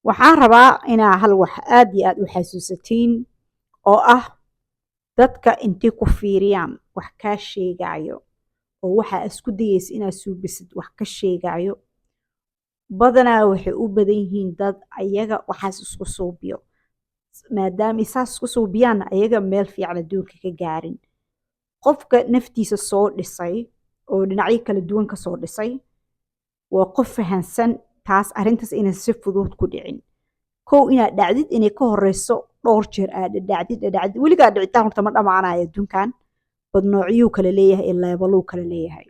Waxaan rabaa inaa hal wax aad iyo aad u xasuusatiin oo ah dadka intay ku fiiriyaan wax kaa sheegayo oo waxaa isku dayaysa inaad suubisid wax ka sheegayo, badanaa waxay u badan yihiin dad ayaga waxaas isku suubiyo. Maadaama saas isku suubiyaanna, ayaga meel fiican adduunka ka gaarin. Qofka naftiisa soo dhisay oo dhinacyo kala duwan ka soo dhisay waa qof fahansan taas, arrintaas inay si fudud ku dhicin. Kow, inaad dhacdid inay ka horeyso dhowr jeer aad dhacdid dhacdid. Weligaa dhicitaan horta ma dhamaanayo adduunkan, bad noocyuu kala leeyahay iyo level-uu kala leeyahay.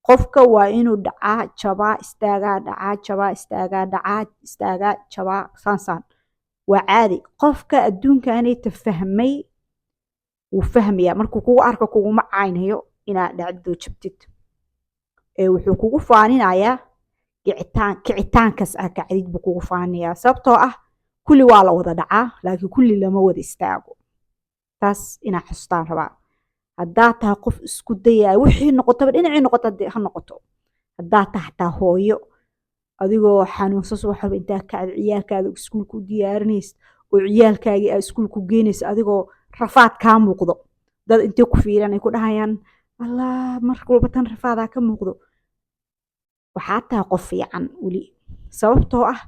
Qofka waa inuu dhacaa, jabaa, istaagaa, dhacaa, jabaa, istaagaa, dhacaa, istaagaa, jabaa, saansaan waa caadi. Qofka adduunkanayta fahmay wuu fahmayaa. Markuu kugu arko, kuguma caynayo inaad dhacdid oo jabtid, ee wuxuu kugu faaninayaa kicitaan. Kicitaankaas aa kacdid buu kugu faaninayaa, sababtoo ah kulli waa la wada dhacaa, laakiin kulli lama wada istaago. Taas inaa xustaan rabaa. Haddaa tahay qof isku dayaya, wixii noqotaba, dhinacii noqoto ha noqoto, haddaa tahay xataa hooyo, adigoo xanuunsan subax walba intaa kacda ciyaalkaada iskuulka u diyaarinaysa oo ciyaalkaagii aa iskuulka u geynaysa, adigoo rafaad kaa muuqdo, dad intay ku fiiraan ay ku dhahayaan, "Allah, mar walba tan rafaadaa ka muuqdo," waxaa tahay qof fiican weli, sababtoo ah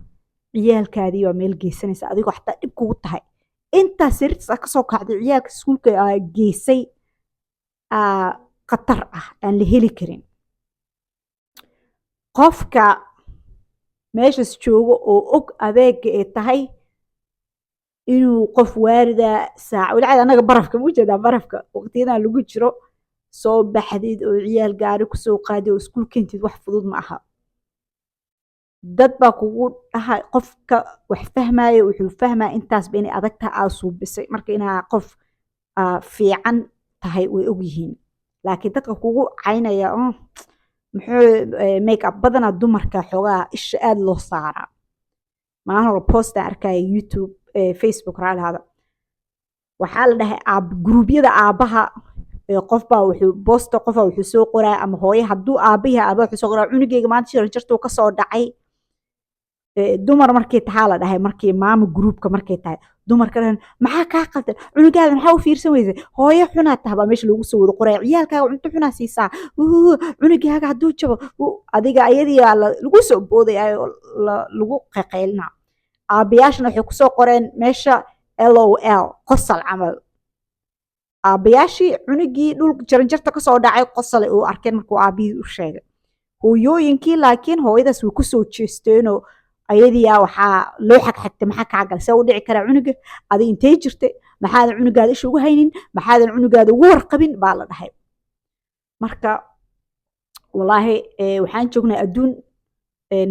ciyaalkaadii baa meel geysanaysa adigoo xataa dhib kugu tahay. Intaa sariirtaas aa kasoo kacday, ciyaalka iskuulka aa geysay, aa khatar ah aan la heli karin. Qofka meeshaas joogo oo og adeega ay tahay inuu qof waarida saac walacad annaga barafka ma ujeedaa, barafka waqtiyadan lagu jiro, soo baxdid oo ciyaal gaari kusoo qaadid oo iskuul keentid, wax fudud ma aha. Dad baa kugu dhahay. Qofka wax fahmaayo wuxuu fahmaya intaasba inay adag tahay aa suubisay. Marka inaa qof fiican tahay way ogyihiin. Laakiin dadka kugu caynaya, "Oh, muxuu make up," badanaa dumarka xoogaa isha aada loo saaraa. Maalin hore post aan arkaya YouTube, Facebook raalihaada, waxaa la dhahay aab gruubyada aabbaha, qofbaa wuxuu post-a, qofbaa wuxuu soo qoraya, ama hooye hadduu aabba yahay, aabba wuxuu soo qoraya, "Cunugeyga maanta jaranjartuu ka soo dhacay." Dumar markay tahaa la dhahay, markii maama gruupka markay tahay, dumarka dhahan, "Maxaa kaa qaldan? Cunugaada maxaa u fiirsan weysay? Hooyo xunaa taha," baa meesha loogu soo wada qoraya. "Ciyaalkaaga cunto xunaa siisaa. Cunugaaga hadduu jabo adiga," ayadii lagu soo boodaya oo lagu qeqeylina. Aabbayaashana waxay kusoo qoreen meesha LOL, qosol camal. Aabbayaashii cunugii dhul jaranjarta kasoo dhacay qosolay uu arkeen markuu aabbihii u sheegay. Hooyooyinkii laakiin hooyadaas way kusoo jeesteenoo ayadiyaa waxaa loo xagxagtay, "Maxaa kaa galay? See u dhici karaa cunuga? Adi intay jirtay? Maxaadan cunugaada isha ugu haynin? Maxaadan cunugaada ugu warqabin?" baa la dhahay. Marka wallaahi, waxaan joognay adduun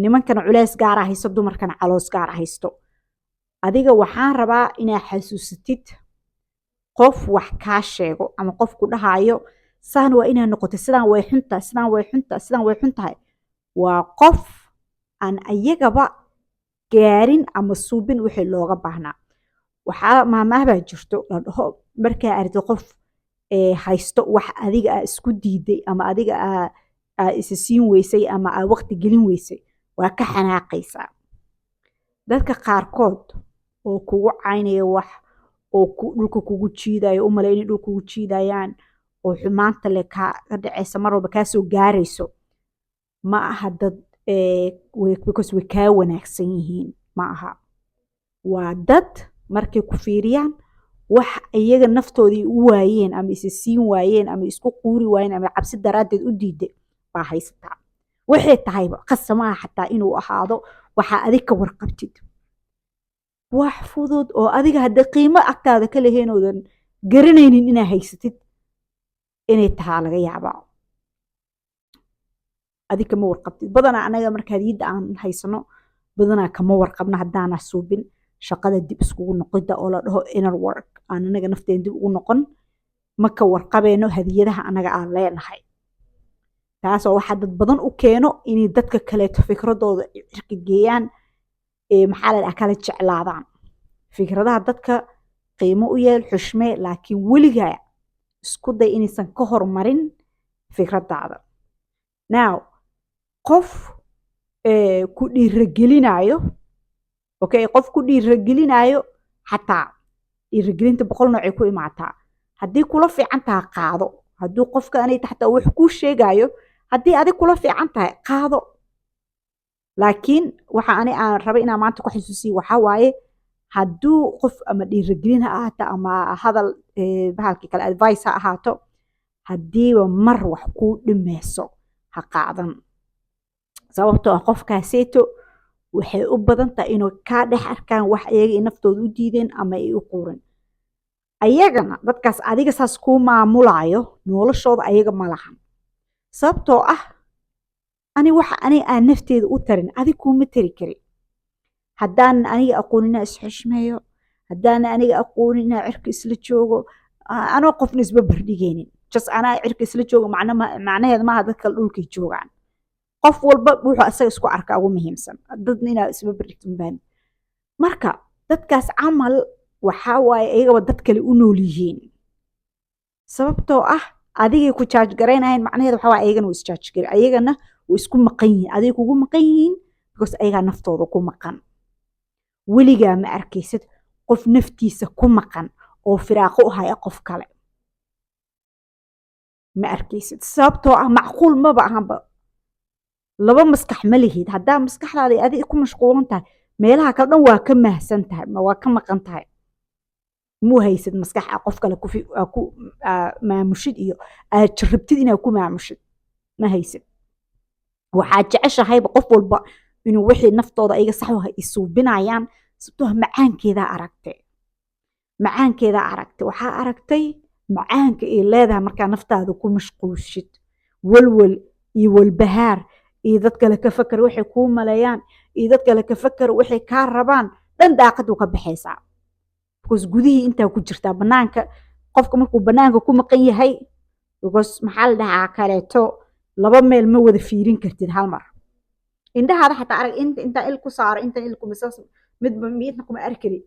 nimankana culeys gaara haysto, dumarkana caloos gaara haysto. Adiga waxaan rabaa inaa xasuusatid, qof wax kaa sheego ama qof ku dhahaayo, "Saan waa inaa noqotay, sidaan way xuntahay, sidaan way xuntahay, sidaan way xun tahay," waa qof aan ayagaba gaarin ama suubin wixii looga baahnaa. Waxaa maamaah baa jirto la dhaho, markaa aragtid qof haysto wax adiga aa isku diiday ama adiga aa isa siin weysay ama aa waqti gelin weysay, waa ka xanaaqaysaa. Dadka qaarkood oo kugu caynaya wax oo dhulka kugu jiidayo, u malay inay dhulka kugu jiidayaan oo xumaanta leh kaa ka dhacaysa, mar walba kaa soo gaarayso, ma aha dad because way kaa wanaagsan yihiin ma aha. Waa dad markay ku fiiriyaan wax iyaga naftoodii u waayeen ama isa siin waayeen ama isku quuri waayeen ama cabsi daraaddeed u diiday baa haysataa. Waxay tahayba qasab maaha xataa inuu ahaado waxaa adig ka warqabtid, wax fudud oo adiga hadda qiimo agtaada ka lahayn oodan garanaynin inaa haysatid inay tahaa laga yaabaa. Adig kama warqabtid. Badanaa anaga marka hadiyadda aan haysano badanaa kama warqabno haddaana suubin shaqada dib iskugu noqida oo la dhaho inner work, aan anaga nafteen dib ugu noqon, ma ka warqabeyno hadiyadaha anaga aan leenahay. Taasoo waxaa dad badan u keeno inay dadka kaleeto fikradooda cirka geeyaan, maxaa la dhaha, kala jeclaadaan fikradaha dadka. Qiimo u yeel, xushmee, laakiin weligaa isku day inaysan ka hormarin fikradaada. Now, qof ku dhiiragelinayo Okay, qof ku dhiiragelinayo, xataa dhiiragelinta 100 noocay ku imaataa. Haddii kula fiican tahay, qaado. Hadduu qofka anay xataa wax kuu sheegayo, haddii adig kula fiican tahay, qaado. Laakiin waxa ani aan rabay inaan maanta ku xasuusiyo waxaa waaye, hadduu qof ama dhiiragelin ha ahaato ama hadal bahalkii kale advice ha ahaato, haddiiba mar wax kuu dhimeyso, ha qaadan, sababtoo ah qofkaaseeto waxay u badan tahay inuu kaa dhex arkaan wax ayaga ay naftooda u diideen ama ay u quurin. Ayagana dadkaas adiga saas kuu maamulayo, noloshooda ayaga ma lahan, sababtoo ah ani waxa aniga aan nafteeda u tarin, adig kuuma tari karin. Haddaanan aniga aqoonin inaan isxishmeeyo, haddaanan aniga aqoonin inaan cirka isla joogo, anoo qofna isba bardhigaynin, just anaa cirka isla joogo, macno macnaheeda maaha dad kale dhulkay joogaan. Qof walba wuxuu asaga isku arkaa ugu muhiimsan. Dadna inaad isba bardhigto ma. Marka dadkaas camal waxaa waaye iyagaba dad kale u nool yihiin, sababtoo ah adigay ku judge garaynayaan. Macnaheeda waxaa waaye ayagana way is judge garay, ayagana way isku maqan yihiin, adigay kugu maqan yihiin, because ayagaa naftooda ku maqan. Weligaa ma arkaysid qof naftiisa ku maqan oo firaaqo u haya qof kale, ma arkaysid, sababtoo ah macquul maba ahanba. Laba maskax ma lihid. Haddaa maskaxdaada adiga ku mashquulan tahay, meelaha kale dhan waa ka mahsan tahay, waa ka maqan tahay. Muu haysid maskax aa qof kale ku maamushid iyo aad jarrabtid inaad ku maamushid, ma haysid. Waxaad jeceshahayba qof walba inuu wixii naftooda ayaga sax u isuubinayaan, sababtoo ah macaankeedaa aragtay, macaankeedaa aragtay. Waxaa aragtay macaanka ay leedahay markaa naftaada ku mashquulshid. Walwal iyo walbahaar iyo dad kale ka fakar waxay kuu maleeyaan iyo dad kale ka fakar waxay kaa rabaan dhan, daaqadu ka baxaysaa, because gudihii intaa ku jirtaa. Banaanka qofka markuu banaanka ku maqan yahay, because maxaa la dhahaa kaleeto, laba meel ma wada fiirin kartid hal mar. Indhahaada xataa arag, inta intaa il ku saaro, inta il kuma saas, midba midna kuma arki kari.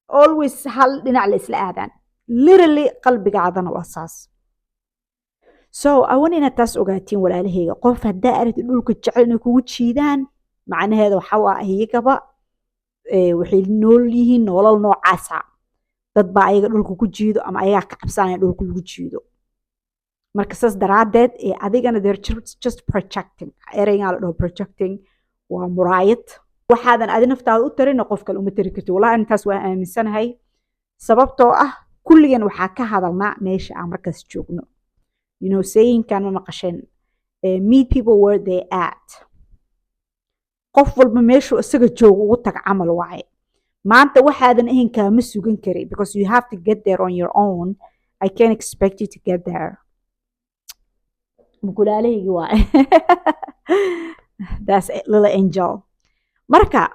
Always hal dhinac la isla aadaan. Literally qalbigaadana waa saas. So awan inaad taas ogaatiin, walaalahayga. Qof haddaa aragtid dhulka jecel inay kugu jiidaan, macnaheeda waxaa waa iyagaba waxay nool yihiin nolol noocaasa. Dad baa ayaga dhulka ku jiido ama ayagaa ka cabsanaya dhulka lagu jiido. Marka saas daraaddeed ee adigana they're just projecting. Ereygan la dhaho projecting waa muraayad. Waxaadan adi naftaada u tarina, qof kale uma tari kartid. Wallahi intaas waa aaminsanahay, sababtoo ah kulligan waxaa ka hadalnaa meesha aan markaas joogno. Sayingkan ma maqasheen? Meet people where they at. Qof walba meeshuu isaga joogo ugu tag camal waaye. Maanta waxaadan ahayn kaama sugan kari, because you have to get there on your own. I can't expect you to get there. Mukulaalahaygi waaye. That's it, little angel. Marka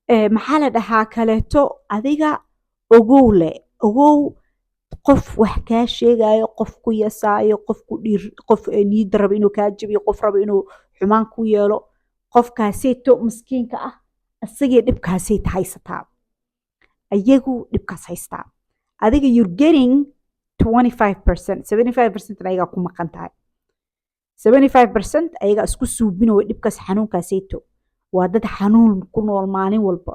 maxaa la dhahaa kaleeto, adiga ogow le, ogow qof wax kaa sheegayo, qof ku yasaayo, qof ku dhiir, qof niyadda rabo inuu kaa jabiyo, qof rabo inuu xumaan ku yeelo, qofkaaseeto miskiinka ah isagii dhibkaasayta haysataa, ayagu dhibkaas haystaa. Adiga you're getting 25%, 75% ayagaa ku maqan tahay. 75% ayagaa isku suubinayo dhibkaas, xanuunkaasayto. Waa dad xanuun ku nool maalin walba.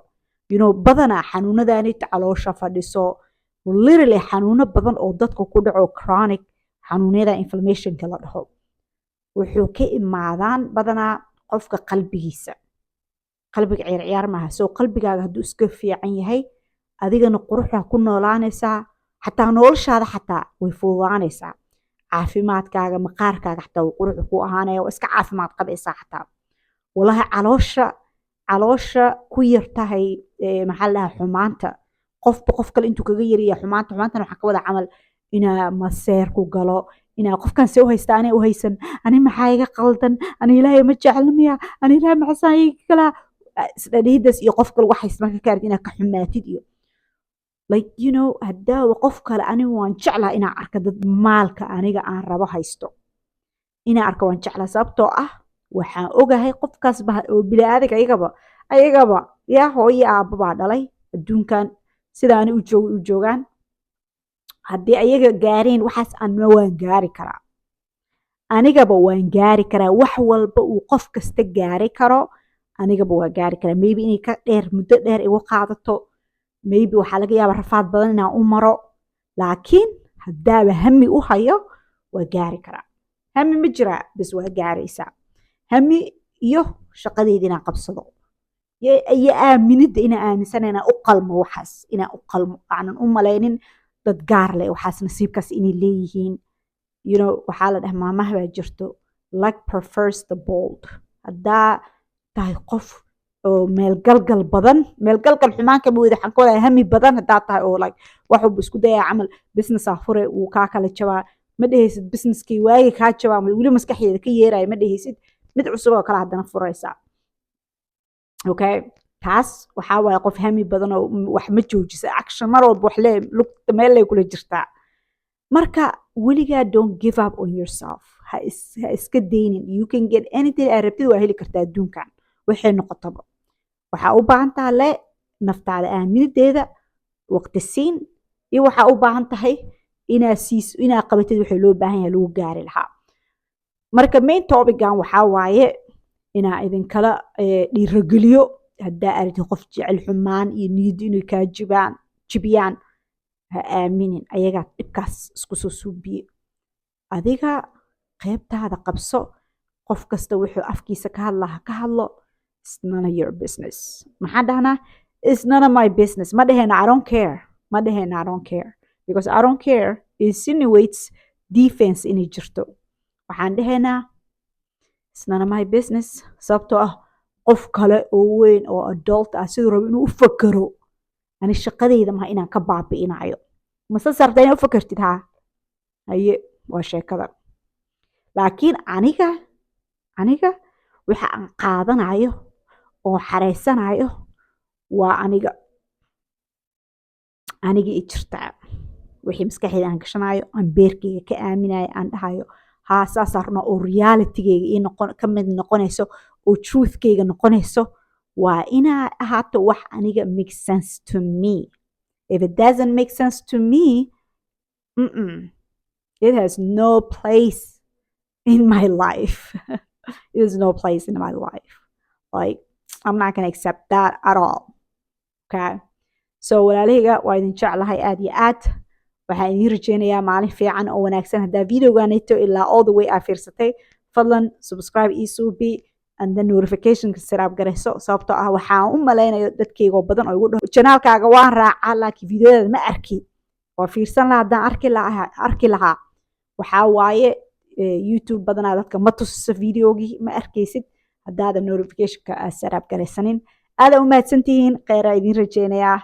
Badanaa xanuunadaanayto caloosha fadhiso, literally xanuuno badan oo dadka ku dhaco, chronic xanuunyada inflammationka la dhaho, wuxuu ka imaadaan badanaa qofka qalbigiisa. Qalbiga ciyaar ciyaar maaha. So qalbigaaga hadduu iska fiican yahay, adigana quruxda ku noolaanaysaa, xataa noloshaada xataa way fududaanaysaa. Caafimaadkaaga, maqaarkaaga xataa wuu quruxu ku ahaanaya, waa iska caafimaad qabaysaa xataa. Walahi caloosha ku yar tahay, maxaa la dhahaa, xumaanta, qofba qof kale intuu kaga yaraya xumaanta. Xumaantana waxaa ka wada camal inaa maseer ku galo, inaa qofkan see u haysta, anay u haysan, ani maxaa iga qaldan, ani Ilaahay ma jecla miya, ani Ilaahay maxasaan iga kalaa, isdhadhihidaas iyo qof kale wax haysta marka ka aragtid inaad ka xumaatid iyo like hadaawa qof kale. Anigu waan jeclaa inaan arko dad maalka aniga aan rabo haysto, inaan arko waan jeclaa, sababtoo ah waxaan ogahay qofkaas ba oo bini-aadamka ayagaba yaa hooyo aabba baa dhalay. Adduunkan sidaani u joog u joogaan, haddii ayaga gaareen waxaas, anna waan gaari karaa, anigaba waan gaari karaa. Wax walba uu qof kasta gaari karo, Anigaba waa gaari karaa. Maybe inay ka dheer, muddo dheer igu qaadato, maybe waxaa laga yaabaa rafaad badan inaan u maro, laakiin haddaaba hami u hayo, waa gaari karaa. Hami ma jiraa bas, waa gaaraysaa. Hami iyo shaqadeyda inaan qabsado iyo aaminidda inaan aaminsana inaan u qalmo waxaas, inaan u qalmo, aanan u malaynin dad gaar leh waxaas, nasiibkaas inay leeyihiin. Waxaa la dhaha, maamaha baa jirto, "Luck prefers the bold." Haddaa tahay qof oo meel galgal badan, meel galgal xumaan kama weyda, waxaan ka wadaa hami badan haddaa tahay oo like wax walba isku dayaa, camal business aa fure, wuu kaa kala jabaa, ma dhehaysid businesskii waagi kaa jabaa weli maskaxdeeda ka yeeraya, ma dhehaysid, mid cusub oo kale haddana furaysaa. Okay, taas waxaa waaye qof hami badan oo wax ma joojisa, action mar walba wax lee lugta meel lay kula jirtaa. Marka weligaa don't give up on yourself. Ha iska daynin. You can get anything aad rabtid, waa heli kartaa adduunkan waxay noqotaba. Waxaa u baahan taha le naftaada aaminideeda, waqti siin, iyo waxaa u baahan tahay inaa siis, inaa qabatid wixii loo baahan yahay lagu gaari lahaa. Marka main topican waxaa waaye inaa idinkala dhiirageliyo. Haddaa aragtid qof jecel xumaan iyo niyaddu inay kaa jibaan jibiyaan, ha aaminin. Ayagaa dhibkaas isku soo suubiye. Adiga qaybtaada qabso. Qof kasta wuxuu afkiisa ka hadlaa ha ka hadlo. It's none of your business. Maxaan dhahnaa? "It's none of my business." Ma dhehena "I don't care." Ma dhehena "I don't care," because "I don't care" insinuates defense inay jirto. Waxaan dhehaynaa "It's none of my business," sababtoo ah qof kale oo weyn oo adult ah siduu rabo inuu u fakero, ani shaqadeyda maha inaan ka baabi'inayo. Mase sarta inaad u fakertid? Haa, haye, waa sheekada. Laakiin aniga waxa aan qaadanayo oo xareysanayo waa aniga i jirtaa. Wixii maskaxdeyda aan gashanayo, aan beerkeyga ka aaminayo, aan dhahayo haa, saasaa runaa, oo realitygeyga ii noqon ka mid noqonayso oo truthkeyga noqonayso, waa inaa ahaato wax aniga make sense to me. If it doesn't make sense to me, it has no place in my life. It has no place in my life. Like, I'm not gonna accept that at all. Okay, so walaalahayga, waa idin jeclahay aad iyo aad. Waxaan idiin rajeynayaa maalin fiican oo wanaagsan. Haddaa videoganeeto ilaa all the way aa fiirsatay, fadlan subscribe ii suubi and then notificationka set up garayso, sababtoo ah waxaan u malaynayo dadkaygoo badan oo igu dhaho, "Channelkaaga waan raacaa, laakiin videodaada ma arki." Waa fiirsan lahaa haddaan arki lahaa. Waxaa waaye YouTube badanaa dadka ma tusiso videogii, ma arkaysid haddaadan notificationka aad set up garaysanin. Aada u mahadsantihiin, kheyraa idiin rajeynayaa.